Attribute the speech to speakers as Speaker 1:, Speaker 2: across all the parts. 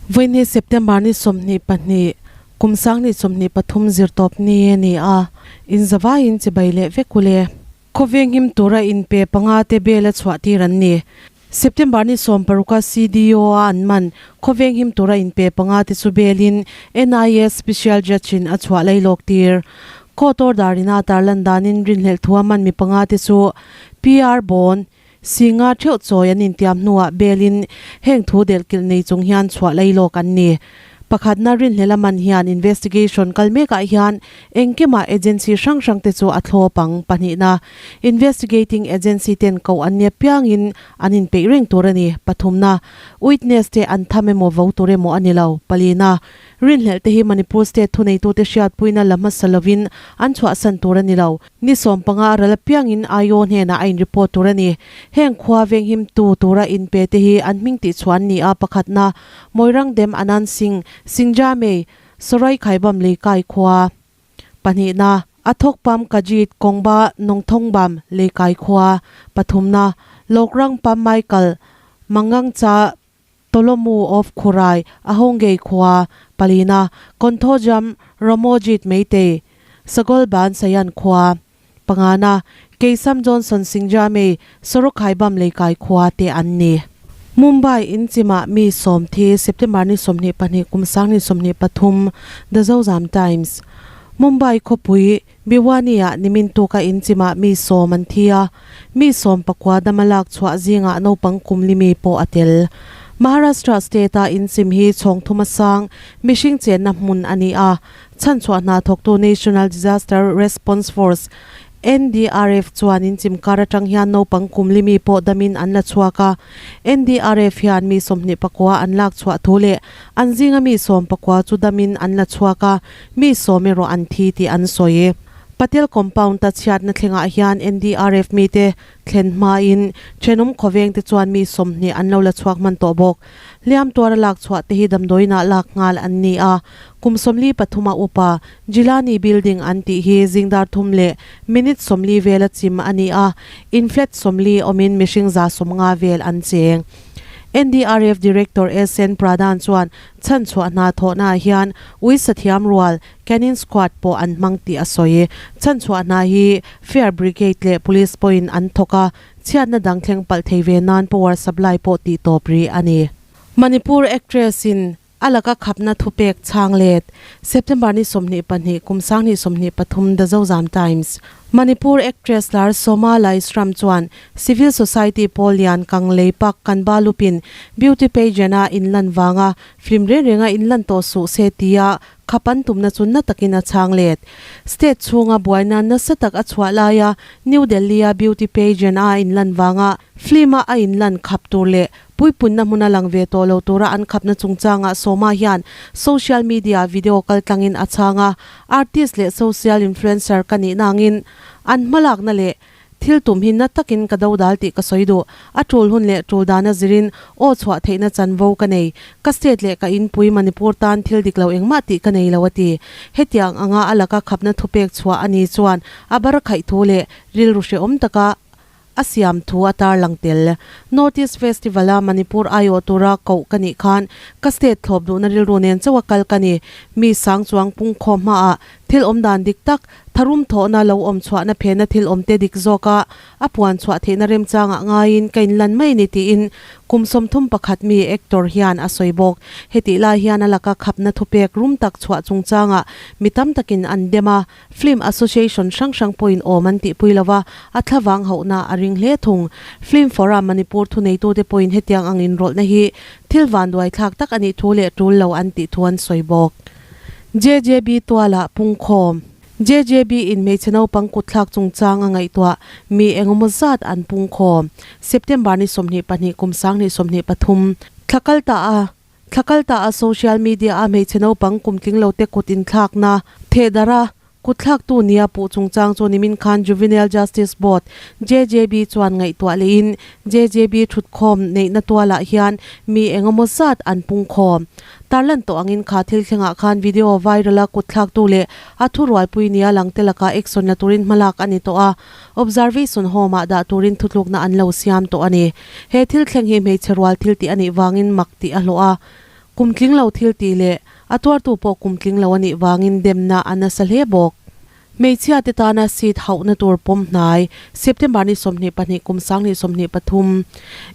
Speaker 1: Vawiini September ni 22, kum 2023 zirtawp ni a ni a, inzavaiin chibai leh vek u le. Khawveng him tura inpe panga te bel a chhuah tir an ni. September ni 16 a CDO a an man khawveng him tura inpe panga te chu belin NIA Special Judge in a chhuah lailawk tir. Court order in a tarlan danin rinhlelh thu a man mi panga te chu PR Bond, Singa theuh chawi an intiam hnuah belin heng thu delhkilh nei chung hian chhuah lailawk an ni. Pakhatna rinhlel a man hian investigation kal mekah hian engkimah agency hrang hrang te chu a thlawp ang. Pahnihna, investigating agency ten koh an nia piangin an inpeih reng tur a ni. Pathumna, witness te an tham emaw vo tur emaw a ni lo. Palina, rinhlelh te hi Manipur state thuneitute hriatpuina la hmasa lovin an chhuahsan tur a ni lo. Ni 15 a ral apiangin IO hnenah a in report tur a ni. Heng khua venghim tu tura inpe te hi an hming tih chhuah an ni a, pakhatna, Moirang Dem Anand Singh, Singjamei, Sarai Khaibam Leikai khua, pahnihna, Athawkpam Kajit Kongba Nongthongbam Leikai khua, pathumna, Lokrang Pam Michael Mangangcha Tolomu of Khurai, Ahongei khua, palina, Konthojam Ramojit Meitei, Sagolban Sayan khua, pangana, Keisam Johnson Singjamei, Sorokhaibam Leikai khua te an ni. Mumbai in chimah mi 10 thi September ni 22 kum 2023, The Zozam Times. Mumbai khawpui Bhiwani-ah nimin tuka in chimah mi 10 an thi a, mi 19 dama lak chhuah zingah naupang kum limi pawh a tel. Maharashtra state-a in chim hi chhawng thuma sang mihring chenna hmun a ni a, chhanchhuah hna thawktu National Disaster Response Force, NDRF, chuan in chim kar atang hian naupang kum limi pawh damin an la chhuak a. NDRF hian mi 29 an lak chhuah thu leh an zinga mi 19 chu damin an la chhuak a, Mi 10 erawh an thi tih an sawi. Patel compound a chhiatna thlengah hian NDRF mite thlen hmain thenawm khawveng te chuan mi 20 an lo la chhuak hman tawh bawk. Hliam tuara lak chhuah te hi damdawiinah lak nghal an ni a. Kum 43 a upa Jilani building an tih hi zingdar thum leh minute 40 vela chim a ni a, in flat 40 awmin mihring 150 vel an cheng. NDRF Director SN Pradhan chuan Chhanchhuah hna thawhnaah hian ui sathiam rual, Canine Squad, pawh an hmang tih a sawi. Chhanchhuah hna hi Fire Brigade leh Police pawhin an thawk a, chhiatna dang thleng palh thei ve nan power supply pawh tih tawp rih a ni. Manipur actress in a laka khapna thupek chhang let, September ni 22 kum 2023 The Zozam Times. Manipur actress lar Soma Laishram chuan Civil society pawl lian kang lei pak kan ba lupin beauty pageant a inlan vanga film reng renga inlan tawh suh se tia khap an tumna chu na takin a chhang let. State chhunga buaina nasa tak a chhuah laia New Delhi a beauty pageant a inlan vanga film a a inlan khap tur leh puipunna hmuna lang ve tawh lo tura an khapna chungchangah Soma hian social media video kaltlangin a chhang a, artist leh social influencer ka nih nangin an hmalakna leh Thil tum hi na takin ka do dal tih ka sawi duh. A tul hun leh tul dana zirin aw chhuah theihna chanvo ka nei. Ka state leh ka inpui Manipur tan thil dik lo engmah tih ka nei lo a ti. Hetiang anga a laka khapna thupek chhuah a ni chuan a bar khaih thu leh rilru hrehawm taka a siam thu a tarlang tel. North East Festival a Manipur aiawh tura koh ka nih khan ka state thlawp duhna rilru nen chauh a kal ka ni. Mi sang chuang pungkhawm hmaah Thil awm dan dik tak, tharum thawhna lo awm chhuahna phena thil awmte dik zawka a puan chhuah theihna remchangah ngaiin ka inlan mai ni tiin kum 31 mi actor hian a sawi bawk. Hetih lai hian a laka khapna thupek rum tak chhuah chungchangah mi tam takin an dem a, Film Association hrang hrang pawhin awm an tihpui lo va, a thlavang hauhna a ring hle thung. Film Forum Manipur thuneitute pawhin hetiang ang inrawlhna hi thil vanduai thlak tak a nih thu leh tul lo an tih thu an sawi bawk. JJB tualah pungkhawm. JJB in hmeichhe naupang kutthlak chungchang a ngaihtuah mi engemaw zat an pungkhawm. September ni 22 kum 2023 thla kal ta a thla kal ta a social media a hmeichhe naupang kum tling lo te kut inthlakna thehdarh a kutthlaktu nia puh chungchang chu nimin khan Juvenile Justice Board, JJB, chuan ngaihtuah lehin JJB thutkhawm neihna tualah hian mi engemaw zat an pungkhawm. Tarlan tawh angin kha thil thlengah khan video viral a kutthlaktu leh a thurualpui nia langte lakah action la turin hmalak a ni tawh a, observation home ah dah turin thutlukna an lo siam tawh a ni. He thil thleng hi hmeichhe rual thil tih a nih vangin mak tih a hlawh a. Kum tling lo thil tih leh a tuartu pawh kum tling lo a nih vangin demna a nasa hle bawk. Hmeichhia te tana seat hauhna tur pawm hnai, September ni 22 kum 2023,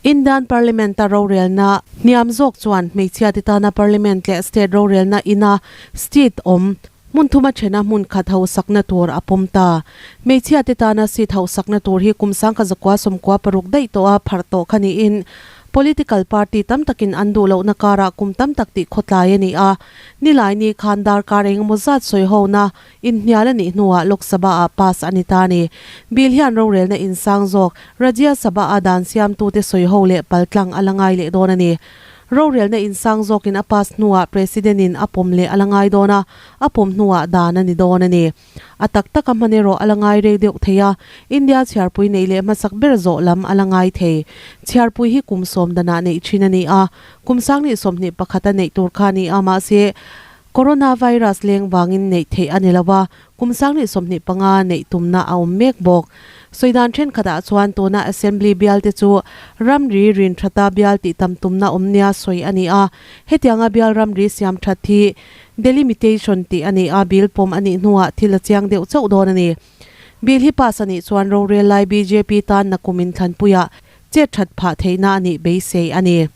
Speaker 1: Indian Parliament a rorelna hniam zawk chuan hmeichhia te tana Parliament leh State rorelna ina seat awm hmun thuma thena hmun khat hausakna tur a pawm ta. Hmeichhia te tana seat hausakna tur hi kum 1996 daih tawha pharh tawh kha niin Political party tam takin an duh lohna karah kum tam tak tih khawtlai a ni a. Nilaini khan darkar engemaw zat sawi hona inhnial a nih hnuah Lok Sabha-ah pass a ni ta a ni. Bill hian rorelna insang zawk Rajya Sabha-a dan siamtute sawi ho leh paltlang a la ngai leh dawn a ni. Rorelna insang zawkin a pass hnuah President-in a pawm leh a la ngai dawn a, a pawm hnuah dan a ni dawn a ni. A tak tak a hman erawh a la ngai rei deuh thei a, India chhiarpui neih leh hmasak ber zawh lam a la ngai thei. Chhiarpui hi kum sawm danah neih thin a ni a, kum sang 21 a neih tur kha a ni a, mahse Coronavirus leng vangin neih theih a ni lo a, kum 2025 neih tumna a awm mek bawk. Sawidan thenkhatah chuan tuna Assembly bialte chu ramri rin thata bial tih tam tumna awm nia sawi a ni a, hetianga bial ramri siam that hi Delimitation tih a ni a, bill pawm a nih hnuah thil a chiang deuh chauh dawn a ni. Bill hi pass a nih chuan rorel lai bjp tan nakum inthlanpuiah chet that phah theihna a nih beisei a ni.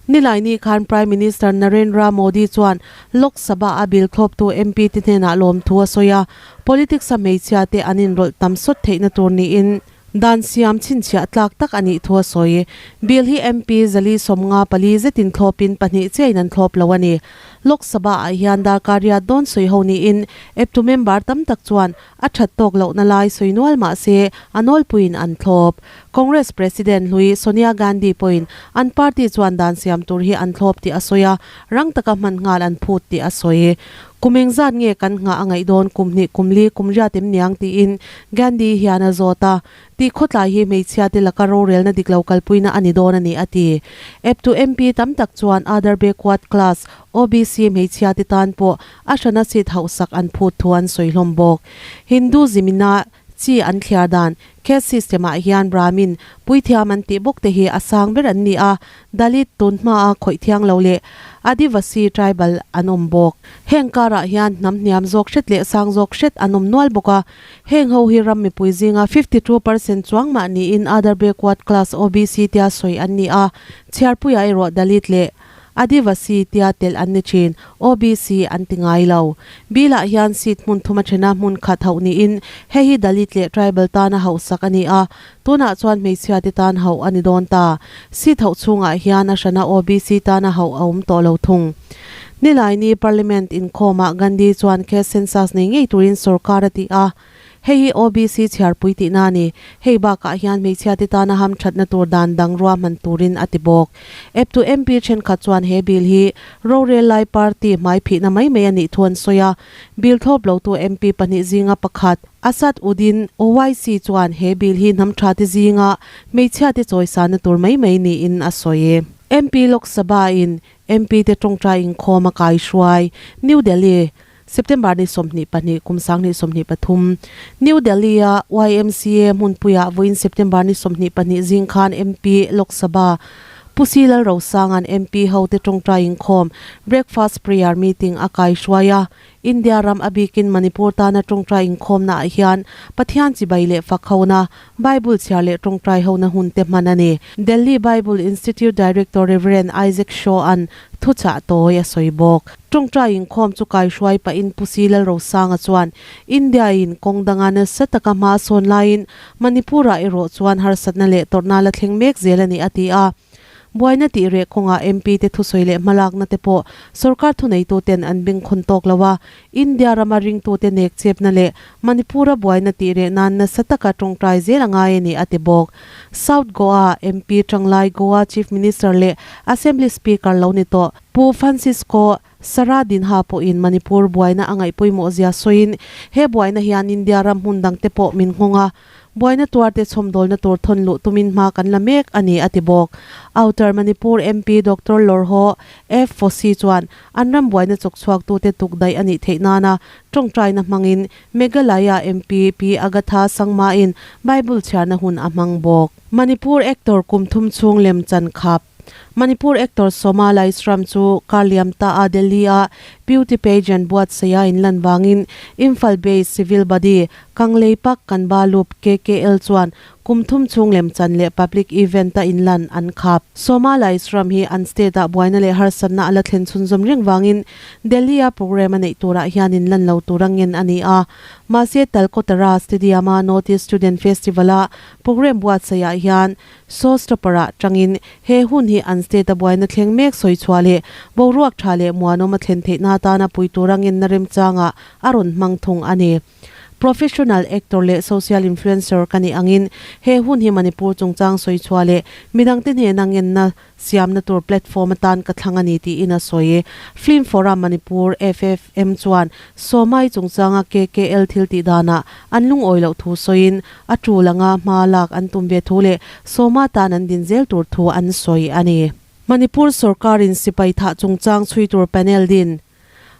Speaker 1: Nilaini khan Prime Minister Narendra Modi chuan Lok Sabha a bill thlawptu MP te hnenah lawmthu a sawi a, politics a hmeichhia te an inrawlh tam sawt theihna tur niin Dan siam chhinchhiah tlak tak a nih thu a sawi. Bill hi MP 154 zetin thlawpin pahnih chiahin an thlawp lo a ni. Lok Sabha ah hian darkar riat dawn sawi ho niin eptu member tam tak chuan a that tawk lohna lai sawi nual mah se a nawlpuiin an thlawp. Congress President hlui Sonia Gandhi pawhin an party chuan dan siam tur hi an thlawp tih a sawi a, rang taka hman nghal an phut tih a sawi. Kum engzat nge kan nghah a ngaih dawn kum hnih kum li kum riat em niang tiin Gandhi hian a zawt a. Tih khawtlai hi hmeichhia te laka rorelna dik lo kalpuina a ni dawn a ni a ti. Eptu MP tam tak chuan Other Backward Class, OBC, hmeichhia te tan pawh a hrana seat hauhsak an phut thu an sawi hlawm bawk. Hinduism-ina Chi an thliar dan, Caste system ah hian Brahmin, puithiam an tih bawk te hi a sang ber an ni a, Dalit tun hmaa khawih thiang lo leh Adivasi tribal an awm bawk. Heng karah hian hnam hniam zawk hret leh sang zawk hret an awm nual bawk a, heng ho hi ram mipui zinga 52% chuang mah niin Other Backward Class, OBC, tia sawi an ni a, chhiarpuiah erawh Dalit leh Adivasi tia telh an ni thin, OBC an ti ngai lo. Bill-ah hian seat hmun thum a then a, hmun khat hauh niin hei hi Dalit leh Tribal tana hauhsak a ni a, tunah chuan hmeichhia te tan hauh a ni dawn ta. Seat hauh chhungah hian a hrana OBC tana hauh a awm tawh lo thung. Nilaini Parliament inkhawmah Gandhi chuan caste census nei ngei turin sorkar a ti a, Hei hi OBC chhiarpui tihna a ni. Hei bakah hian hmeichhiate tana hamthatna tur dan dang ruahman turin a ti bawk. Eptu MP thenkhat chuan he bill hi rorel lai party hmaiphihna mai mai a nih thu an sawi a. Bill thlawp lotu MP pahnih zinga pakhat, Asad Uddin Owaisi chuan he bill hi hnam thate zinga hmeichhiate chawisana tur mai mai niin a sawi. MP Lok Sabha-in MP te tawngtai inkhawm a kaihruai, New Delhi, September ni 22 kum 2023, New Delhi-a YMCA hmunpuiah vawiin September ni 22 zing khan MP Lok Sabha Pu Si Lalrosanga'n MP hote tawngtai inkhawm Breakfast Prayer Meeting a kaihruai a. India ram a bikin Manipur tana tawngtai inkhawmnaah hian Pathian chibai leh fak hona, Bible chhiar leh tawngtai hona hun te hman a ni. Delhi Bible Institute Director Rev. Isaac Shaw-a'n thuchah tawi a sawi bawk. Tawngtai inkhawm chu kaihruai pahin Pu Si Lalrosanga chuan India-in kawng danga nasa taka hma a sawn laiin Manipur-ah erawh chuan harsatna leh tawrhna la thleng mek zel a ni a ti a. Buaina tih reh kawngah MP te thusawi leh hmalakna te pawh sorkar thuneituten an bengkhawn tawk lo a, India rama ringtute nek chepna leh Manipur-a buaina tih reh nan nasa taka tawngtai zel a ngai a ni a ti bawk. South Goa MP Changlai Goa Chief Minister leh Assembly Speaker lo ni tawh Pu Francisco Saradinha pawhin Manipur buaina a ngaih pawimawh zia sawiin he buaina hian India ram hmun dangte pawh min nghawng a, buaina tuarte chhawmdawlna tur thawn luh tumin hma kan la mek a ni a ti bawk. Outer Manipur MP Doctor Lorho F Fosi chuan an ram buaina chawk chhuaktute tuk daih a nih theih nana tawngtaina hmangin Meghalaya MP Pi Agatha Sangma-in Bible chhiarna hun a hmang bawk. Manipur actor kum thum chhung lem chan khap. Manipur actor Soma Laishram chu kar liam ta a Delhi a beauty pageant buatsaih a inlan vangin Imphal based civil body Kangleipak Kanba Lup, KKL, chuan kum thum chhung lemchan leh public event a inlan an khap. Soma Laishram hi an state ah buaina leh harsatna a la thlen chhunzawm reng vangin Delhi a programme a neih turah hian inlan lo tur a ngen a ni a. Mahse Talkotara Stadium a North East Student Festival a programme buatsaih ah hian Showstopper-ah tangin he hun hi an state-a buaina thleng mek sawi chhuah leh boruak tha leh muanawm a thlen theihna atana pui tura ngenna remchangah a rawn hmang thung a ni. Professional actor leh social influencer ka nih angin he hun hi Manipur chungchang sawi chhuah leh midangte hnena ngenna siamna tur platform atan ka thlang a ni tiin a sawi. Film Forum Manipur, FFM, chuan Sawmai chungchanga KKL thil tih danah an lungawi loh thu sawiin A tul anga hma lak an tum ve thu leh Sawma tan an din zel tur thu an sawi a ni. Manipur sorkarin sipai thah chungchang chhui tur panel din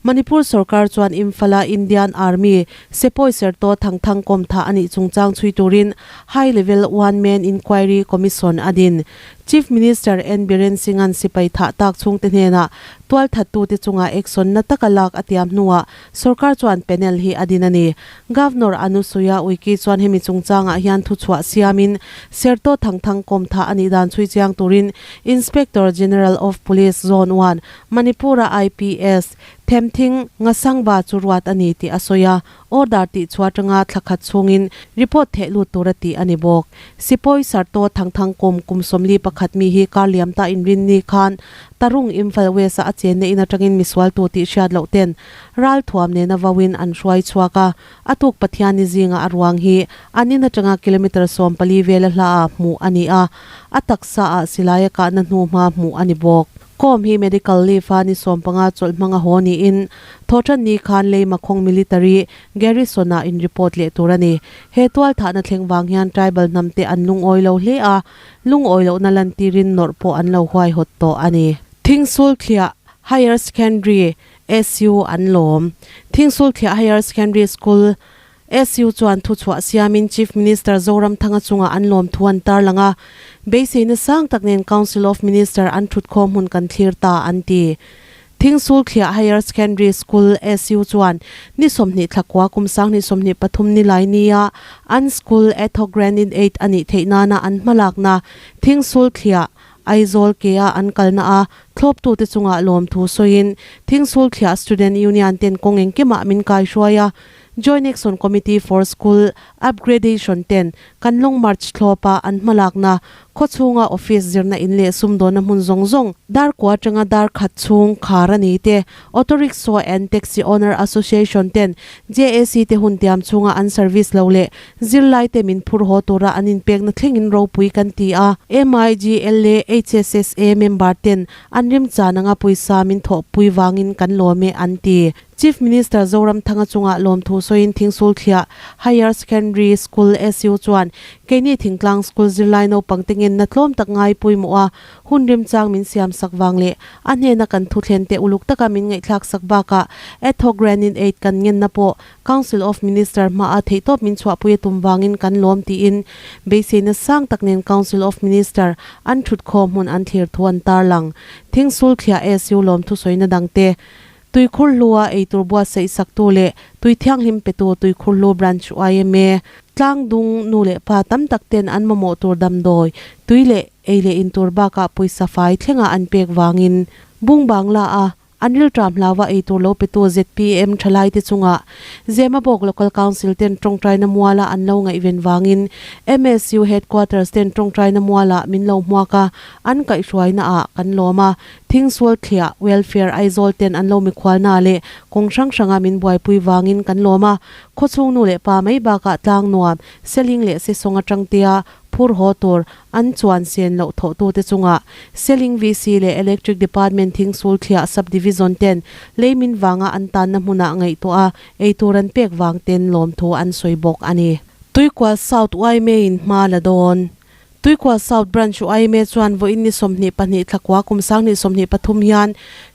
Speaker 1: Manipur sorkar chuan Imphal-a Indian Army sepawi serto thangthang kawm thah a nih chungchang chhui turin High Level One Man Inquiry Commission a din. Chief Minister N Biren Singh-a'n sipai thah tak chhungte hnenah tualthattute chungah action na taka lak a tiam hnuah Sorkar chuan panel hi a din a ni. Governor Anusuya Uikey chuan hemi chungchangah hian thuchhuah siamin Serto Thangthang kawmtha a nih dan chhui chiang turin Inspector General of Police Zone One, Manipur-a IPS, Themthing Ngasangba chu ruat a ni tih a sawi a, order tih chhuah atanga thla khat chhungin report theh lut tura tih a ni bawk. Sipawi Serto Thangthang kum kum 41 mi hi kar liam ta inrinni khan Tarung Imphal West-a a chenna in atangin misualtu tih hriat loh ten Ral thuam nena vauin an hruai chhuak a, a tuk Pathianni zinga a ruang hi an in atanga kilometre 14 vela hla ah hmuh a ni a, a taksa ah silai a kahna hnu hma hmuh a ni bawk. Kawm hi medical leave a ni 15 chawlh hmanga haw niin Thawhtan ni khan Leimakhawng Military Garrison ah in report leh tur a ni. He tual thahna thleng vang hian tribal hnam te an lungawi lo hle a, lungawi lohna lantirin nawrh pawh an lo huaihawt tawh a ni. Thingsul thliah Higher Secondary SU an lawm. Thingsulthliah Higher Secondary School, SU, chuan thuchhuah siamin Chief Minister Zoramthanga chungah an lawm thu an tarlang a, beiseina sang tak nen Council of Minister an thutkhawm hun kan thlir ta an ti. Thingsulthliah Higher Secondary School, SU, chuan ni 20 thlakua kum 2023 ni lai nia an school Etho Grand in Aid a nih theih nana an hmalakna Thingsulthliah Aizawl ke a an kalna a thlawptute chungah lawmthu sawiin Thingsulthliah Student Union ten kawng engkimah min kaihruai a, Joint Action Committee for School Upgradation ten kan Long March thlawpa an hmalakna khawchhunga office zirna in leh sumdawnna hmun zawng zawng dar kua atanga dar khat chhung khar a ni te, Auto Rickshaw and Taxi Owner Association ten JAC te hun tiam chhunga an service lo leh Zirlai te min phur haw tura an inpekna thlengin ropui kan ti a, MIGLA HSSA member ten an remchan anga pawisa min thawhpui vangin kan lawm e an ti. Chief Minister Zoramthanga chungah lawmthu sawiin Thingsulthliah Higher Secondary School SU chuan keini thingtlang school zirlai naupang te ngenna tlawm tak ngai pawimawh a hun remchang min siam sak vang leh a hnena kan thuthlente uluk taka min ngaihthlak sak bakah Ad-hoc Grant in Aid kan ngenna pawh Council of Minister hmaah theihtawp min chhuahpui a tum vangin kan lawm tiin beiseina sang tak nen Council of Minister an thutkhawm hmun an thlir thu an tarlang. Thingsulthliah SU lawmthu sawina dangte Tuikhur hlua eitur buatsaih saktu leh tui thianghlim petu Tuikhur Hlu Branch yma tlangdung nu leh pa tam tak ten an mamawh tur damdawi tui leh ei leh intur bakah pawisa fai thlenga an pek vangin Bung Bangla a An rilṭam hlaua eitur lo petu zpm ṭhalaite chungah Zemabawk Local Council ten ṭawngṭaina muala an lo ngaihven vangin MSU Headquarters ten ṭawngṭaina mualah min lo hmuak a, an kaihhruaina ah kan lawm a, Thingsual Thliah Welfare Aizawl ten an lo mikhualna leh kawng hrang hranga min buaipui vangin kan lawm a, khawchhung nu leh pa mai bakah tlang nuam, Seling leh Sesawng aṭangtea phur haw tur an chuan sen loh thawhtute chungah Seling VC leh Electric Department Thingsul Thliah Sub-Division ten leimin vanga an tanna hmunah ngaihtuah a, eitur an pek vang ten lawmthu an sawi bawk a ni. Tuikual South yma in hma la dawn. Tuikual South Branch yma chuan vawiin ni 22 thlakua kum 2023 hian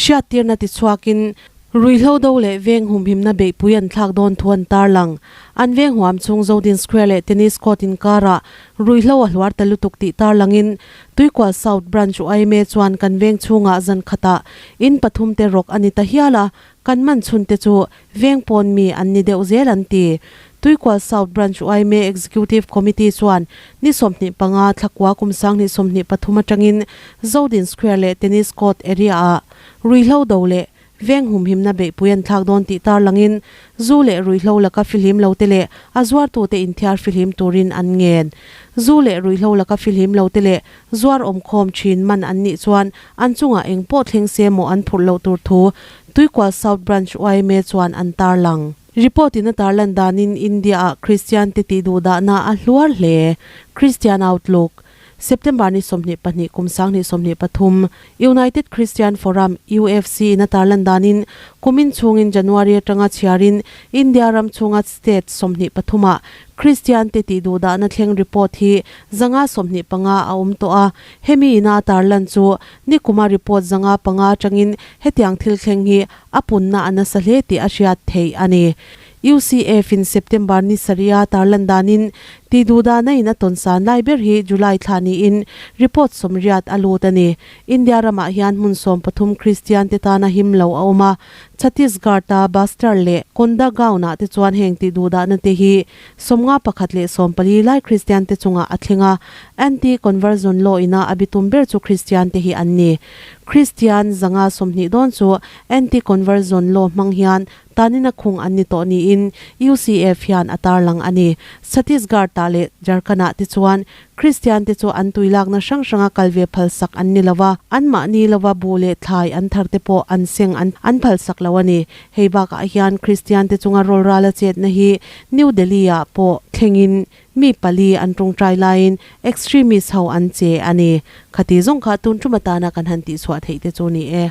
Speaker 1: hriattirna tichhuakin, Ruihhlo do leh veng humhimna beihpui an thlak dawn thu an tarlang. An veng huam chhung Zodin Square leh Tennis Court inkarah ruihhlo a hluar ta lutuk tih tarlangin Tuikual South Branch UIMA chuan kan veng chhungah zan khatah in pathum te rawk a ni ta hial a, kan man chhun te chu veng pawn mi an ni deuh zel an ti. Tuikual South Branch UIMA Executive Committee chuan ni 25 thlakua kum 2023 atangin Zodin Square leh Tennis Court area-ah ruihhlo do leh Veng humhimna beihpui an thlak dawn tih tarlangin zu leh ruihhlo laka fihlim lo te leh a zuartute inthiar fihlim turin an ngen. Zu leh ruihhlo laka fihlim lo te leh zuar awmkhawm thin man an nih chuan an chungah eng pawh thleng se maw an phurh loh tur thu Tuikual South Branch yma chuan an tarlang. Report in a tarlan danin India-ah Kristian te tih duhdahna a hluar hle. Christian Outlook. September ni 22 kum 2023 United Christian Forum, UFC, in a tarlan danin kumin chhungin January atanga chhiarin India ram chhunga state 23 ah Christian te tih duhdahna thleng report hi 125 a awm tawh a. Hemi ina a tarlan chu nikuma report 105 atangin hetiang thil thleng hi a punna a nasa hle tih a hriat theih a ni. UCF in September ni sarih a tarlan danin tih duhdahna in a tawn san lai ber hi July thla niin report 80 a lut a ni. India ramah hian hmun 13 Kristian te tana him lo a awm a, Chhattisgarh ta Bastar leh Kondagaon ah te chuan heng tih duhdahna te hi 51 leh 40 lai Kristian te chungah a thleng a, Anti-conversion law ina a bitum ber chu Kristian te hi an ni. Kristian 120 dawn chu Anti-conversion law hmang hian Tanina khung an ni tawh niin UCF hian a tarlang a ni. Chhattisgarh tah leh Jharkhand ah te chuan Kristian te chu an tuilakna hrang hranga kal ve phalsak an ni lova, anmahni lova buh leh thlai an thar te pawh an seng an an phalsak lo a ni. Hei bakah hian Kristian te chunga rawlral a chetna hi New Delhi ah pawh thlengin mi pali an tawngtai laiin extremist ho an che a ni. Khati zawng kha tun tum atana kan han tihchhuah theih te chu ni e.